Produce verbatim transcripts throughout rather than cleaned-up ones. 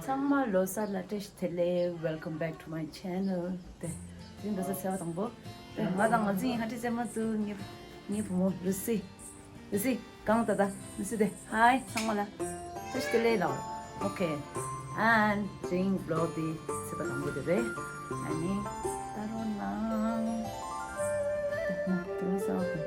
ཚང་མ་ལོ་གསར་ལ་བཀྲ་ཤིས་བདེ་ལེགས། Welcome back to my channel. དེ་རིང་ལོ་གསར་ཚེས་པ་དང་པོ། དེ་ང་དང་ང་ཚོའི་ཧ་ཏི་ཚེ་མ་ཏུ་ངའི་ངའི་བུ་མོ་ལུ་སི། ལུ་སི་གང་ད་ད་ལུ་སི་དེ། Hi ཚང་མ་ལ་བཀྲ་ཤིས་བདེ་ལེགས་ལ། Okay, and རིང་vlog དེ་ཚེས་པ་དང་པོ་དེ་རེད། ཨ་ནི་ད་རུང་ན་དེ་རུང་ས་ཨིཤ།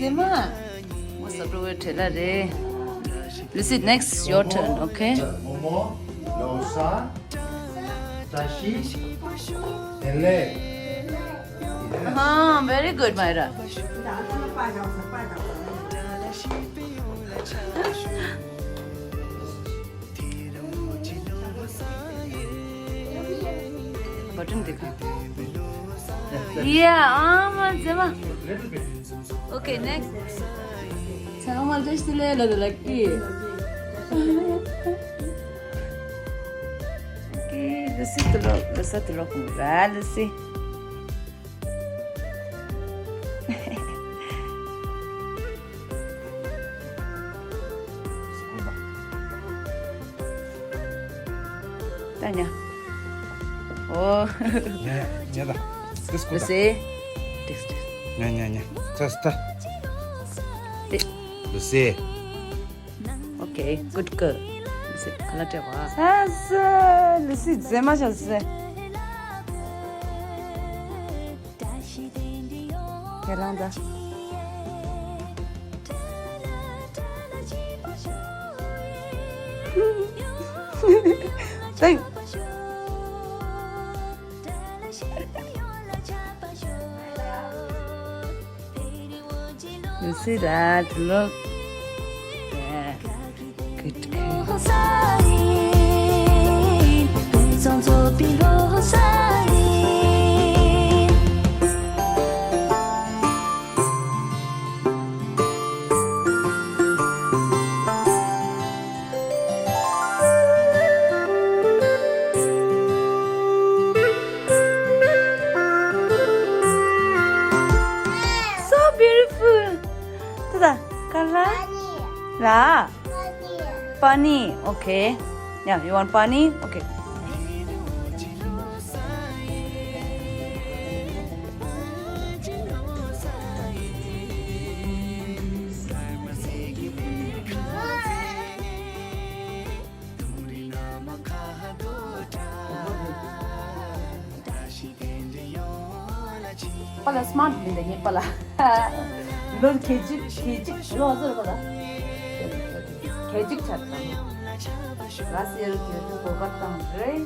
ཙེ་མ། ངོ་ས་འགྲོ་བའི་བྲེལ་ལ་རེད། This is next, your turn, okay? མོ་མོ། ལོ་གསར། བཀྲ་ཤིས་བདེ་ལེགས། Ah, very good, Myra. Button देखा। Yeah, ah, ཙེ་མ། Okay, next. ཚང་མ་བཀྲ་ཤིས་བདེ་ལེགས་ལ་ལ་ཀི། Okay, ལུ་སི་དུ་ལོ་ལུ་སི་དུ་ལོ་ཀུང་ར་ལུ་སི། ད་ཉ། ཨོ། ཉ་ཉ་ད། ལུ་སི། ཏིག་ཏིག་ཉ་ཉ་ཉ། ཚ་སི་ད། ཏིག་ལུ་སི། Okay, good girl. ལུ་སི་ག་ལ་སྤྲད་པ། ས་ས་ལུ་སི་ཙེ་མ་ཆ་སི། ཁས་བླངས་ད། ཏེང་། You see that? Look. Yeah. Good girl. So beautiful. ད་ད་ག་ལ། ལ། པ་ནི། Okay. Yeah, you want པ་ནི? Okay. པཱ་ལགས་སི་མཱར་ཊི་མིན་འདི་ངའི་པཱ་ལགས། ལོ་ཁལ་གཅིག་ཁལ་གཅིག་ལོ་ཟེར་པཱ་ལགས། ཁལ་གཅིག་ཆགས་དང་། ལ་སི་ཡར་ཁལ་གཅིག་གོ་སྐབས་བཏང་རེད།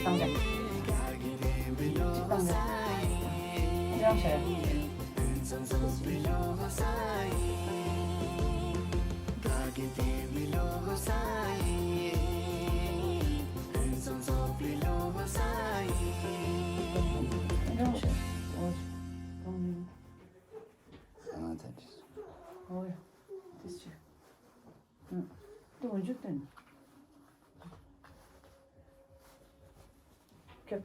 བཏང་རེད། བཏང་རེད། ཅི་རང་བྱས། ཁྱབ།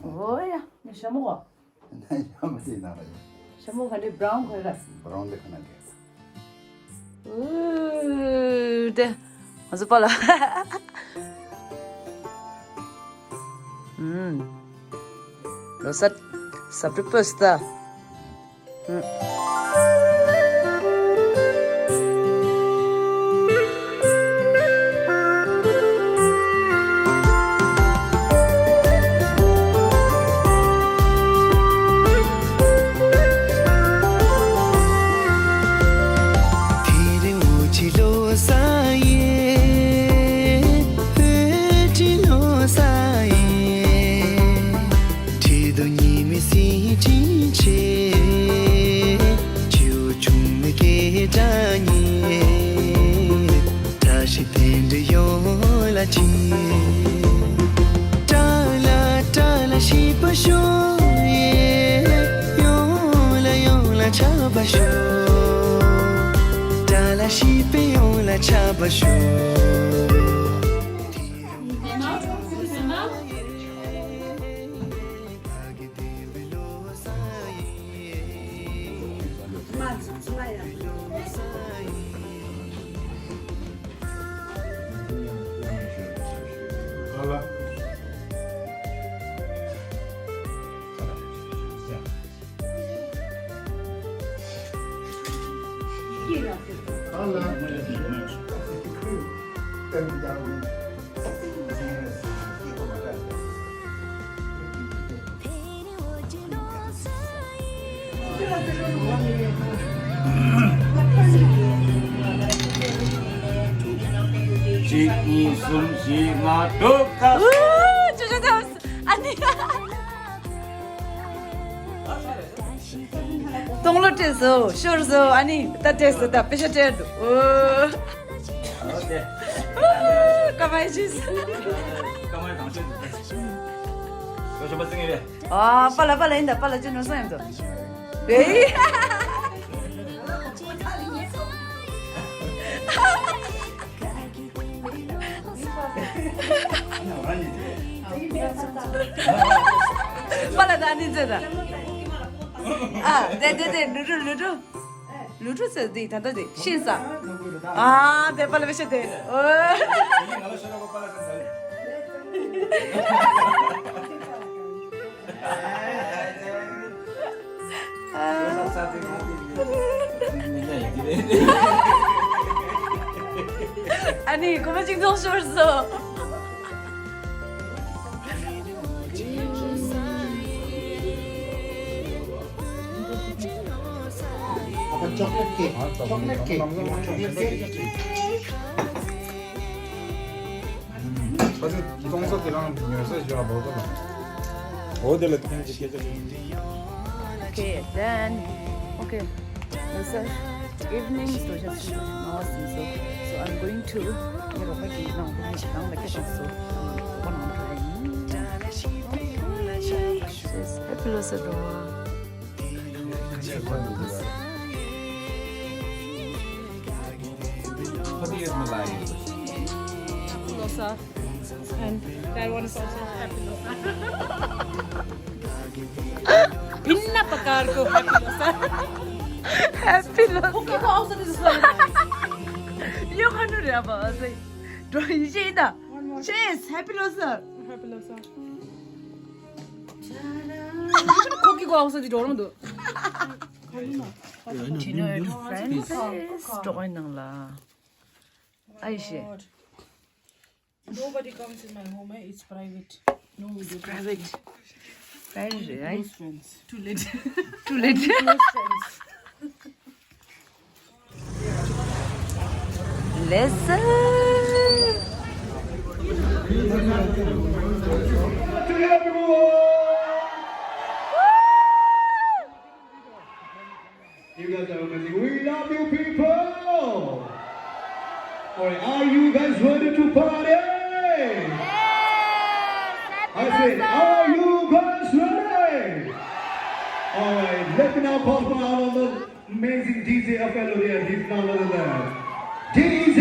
ཨོ་ཡ། ནི་ཞྭ་མོ་གོ། ན་ཡ་མ་དེ་ན་ར་ཡ། ཞྭ་མོ་ག་འདྲ་བྷ་རའུན་ཁོ་ར། བྷ་རའུན་དེ་ཁ་ན་གེ། ཨུ། དེ་ང་ཚོ་པཱ་ལགས། ཨུམ། ལོ་གསར་ཟབ་སྤྲོ་སྤོས་ད། སྲིད་སྤྲིན་ཆེ། ཆུ་ཆུང་མི་སྐད་སྒྲ་སྙན། བཀྲ་ཤིས་རྟེན་འབྲེལ་ཡོངས་ལ་སྤྱིན། ཏཱ་ལ་ཏཱ་ལ་ཤིས་པ་ཤོག་ཡེ། ཡོང་ལ་ཡོང་ལ་ཆགས་པ་ཤོག་ཏཱ་ལ་ཤིས་པའི་ཡོང་ལ་ཆགས་པ་ཤོག་གཅིག་གཉིས་གསུམ་བཞི་ལྔ་དྲུག་ད། ཨ་ནི། སྟོང་ལོ་སྤྲད་སོང་། ཤོར་སོང་། ཨ་ནི་ད་སྤྲད་སོང་། ད་པེ་ཤ་སྤྲད་འདུག་ཨོ། ཨོ་དེ། ཨོ། ཀ་མ་ཡི་ཤི་སོང་། ཀ་མ་ཡི་དང་ཤོད་འདུག་ད་ཤོད་པ་ཙི་ངེ་རེད། ཨ་པ་ལ་པ་ལ་ཡིན་ད། པ་ལ་ཅི་ནོར་སོང་ཡིན་ད། ཨེ། པ་ལ་ད་ནི་ཛེ་ད། ཨ་དེ་དེ་དེ་ལུ་ཏུ་ལུ་ཏུ། ལུ་ཏུ་ཟེར་དེ་ད་ལྟ་དེ་ཤེས་ས། ཨ་དེ་པ་ལ་བེ་ཤ་དེ། ཨོ། ཨ་ནི་གོ་མ་གཅིག་མཐོང་ཤོར་སོང་། Chocolate cake. Chocolate cake. You want chocolate cake? ཨ་ཙི་ཙོང་ས་དེ་རང་ཉོས་ས་ཞིག་ལ་བོ་ཏོ་ལ། འོ་དེ་ལ་ཐེངས་གཅིག་སྐད་ཆ་དྲིས། Okay, then, okay. Yes, sir. Evening, so just now, so, so I'm going to, ངའི་རོགས་པ་གིས་ནང་དུ་ནས་ནང་ལ་སྐད་བཏང་སོང་། རོགས་པ་ནང་དུ་ཡིན། Yes, happy Losar, རོགས། Happy Losar. And that one is also happy Losar. भिन्न प्रकारको happy Losar. Happy Losar. Okay, को आउँछ नि जस्तो लाग्यो। यो गर्नु रे अब अझै। ड्रइङ चाहिँ त। One more. Cheers, happy Losar. Happy Losar. खोकीको आउँछ नि डराउँदो। Dinner at friends. ड्रइङ नला। आइसे। Nobody comes in my home, eh? It's private. No video. Private. Private, eh? Close friends. Too late. Too late. Close friends. Let's, uh, You guys are amazing. We love you, people. All right, are you guys ready to party? Yes. I said, are you guys ready? All right, let me now call for our amazing D J of Elodie. He's none other than D J